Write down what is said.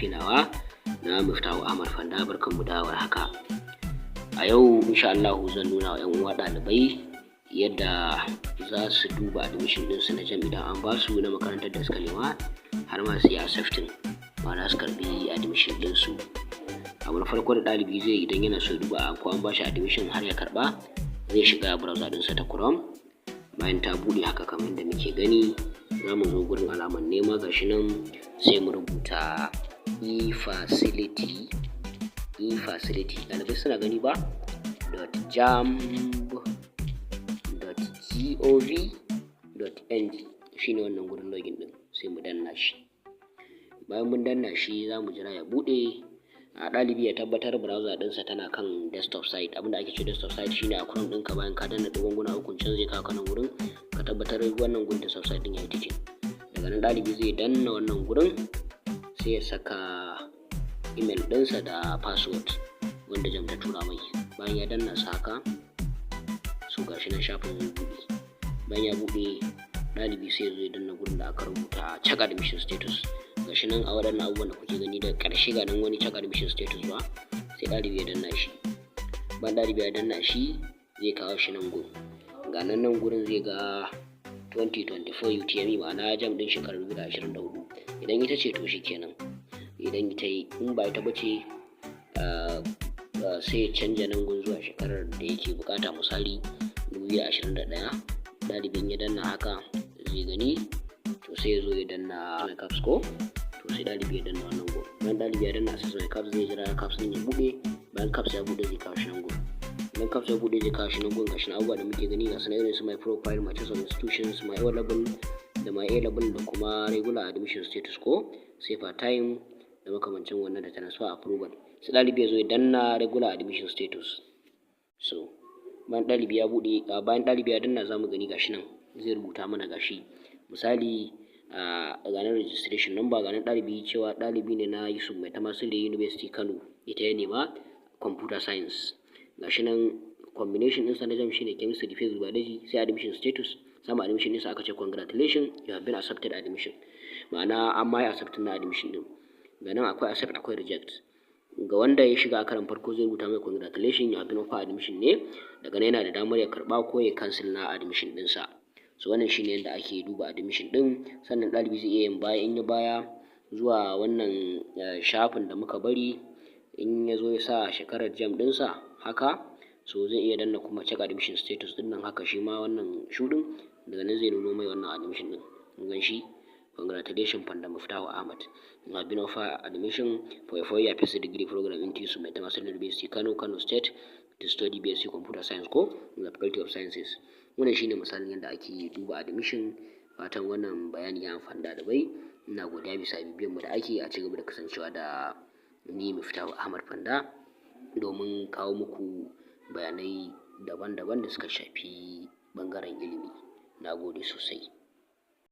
Shafi nawa na Muftahu Ahmad Fanda. Barkanmu da warhaka. A yau, insha Allah, zan nuna wa 'yan uwa ɗalibai yadda za su duba admission ɗinsu na JAMB idan an ba su na makarantar da suka nema, har ma su yi accepting, ma'ana su karɓi admission ɗinsu. Abu na farko da ɗalibi zai yi idan yana so ya duba ko an ba shi admission har ya karɓa, zai shiga browser ɗinsa ta Chrome. Bayan ta buɗe haka kamar yadda muke gani, za mu zo gurin alamar nema, gashi nan, sai mu rubuta e-facility, e-facility, ɗalibai suna gani ba, .jamb.gov.ng. Shine wannan gurin login ɗin, sai mu danna shi. Bayan mun danna shi, za mu jira ya buɗe. A ɗalibi ya tabbatar browser ɗinsa tana kan desktop site. Abinda ake ce desktop site shine a Chrome ɗinka, bayan ka danna ɗigunguna ukun can, zai kawo ka nan gurin. Ka tabbatar wannan gurin desktop site ɗin ya yi ticking. Daga nan ɗalibi zai danna wannan gurin, sai ya saka email ɗinsa da password wanda JAMB ta tura mai. Bayan ya danna su haka, so gashi nan shafin zai buɗe. Bayan ya buɗe, ɗalibi sai ya zo ya danna gurin da aka rubuta "Check admission status". Gashi nan a waɗannan abubuwan da kuke gani, da ƙarshe ga nan wani "Check admission status" ba, sai ɗalibi ya danna shi. Bayan ɗalibi ya danna shi, zai kawo shi nan gun. Ga nan, nan gurin zai ga 2024 UTME, ma'ana JAMB ɗin shekarar 2024. Idan ita ce, to kenan idan ita yi. In ba ita bace, sai ya canja nan gun zuwa shekarar da yake bukata, misali 2021. Ɗalibin ya danna haka, zai gani, to sai ya zo ya danna "My CAPS" ko, to sai ɗalibi ya danna wannan gun. Bayan ɗalibi ya danna "Access my CAPS", zai jira CAPS ɗin ya buɗe. Bayan CAPS ya buɗe, zai kawo shi nan gun. Idan CAPS ya buɗe, zai kawo shi nan gun. Gashi nan abubuwa da muke gani, ga su irin su "My profile", "My choice of institutions", "My O level" da "My A level" da kuma "Regular admission status" ko sai "Part time" da makamancin wannan da "Transfer approval". Sai ɗalibi ya zo ya danna "Regular admission status". So bayan ɗalibi ya buɗe, bayan ɗalibi ya danna, za mu gani gashi nan zai rubuta mana. Gashi misali, ga nan registration number, ga nan ɗalibi cewa ɗalibi ne na Yusuf Maitama Sule University Kano, ita ya nema, computer science. Gashi nan combination ɗinsa na JAMB shine chemistry, physics, biology. Sai admission status, sama admission ɗinsa aka ce, "Congratulations, you have been accepted admission", ma'ana an ma yi accepting na admission ɗin. Ga nan akwai accept, akwai reject. Ga wanda ya shiga a karon farko, zai rubuta mai "Congratulations, you have been offered admission" ne. Daga nan yana da damar ya karɓa ko ya cancel na admission ɗinsa. So wannan shine yadda ake duba admission ɗin. Sannan ɗalibi zai iya yin baya. In ya baya zuwa wannan shafin da muka bari, in ya zo ya sa shekarar JAMB ɗinsa haka, so zai iya danna kuma "Check admission status" ɗin nan haka, shi ma wannan shuɗin. Daga nan zai nuno mai wannan admission ɗin. Kun gan shi, "Congratulations, Fanda Muftahu Ahmad, you have been offered admission for a 4-year first degree program in Yusuf Maitama Sule University Kano, Kano State, to study BSc Computer Science ko in the Faculty of Sciences." Wannan shine misalin yadda ake duba admission. Fatan wannan bayani ya amfani ɗalibai. Ina godiya bisa bibiyan mu da ake. A ci gaba da kasancewa da ni, Muftahu Ahmad Fanda, domin kawo muku bayanai daban-daban da suka shafi ɓangaren ilimi. Na gode sosai.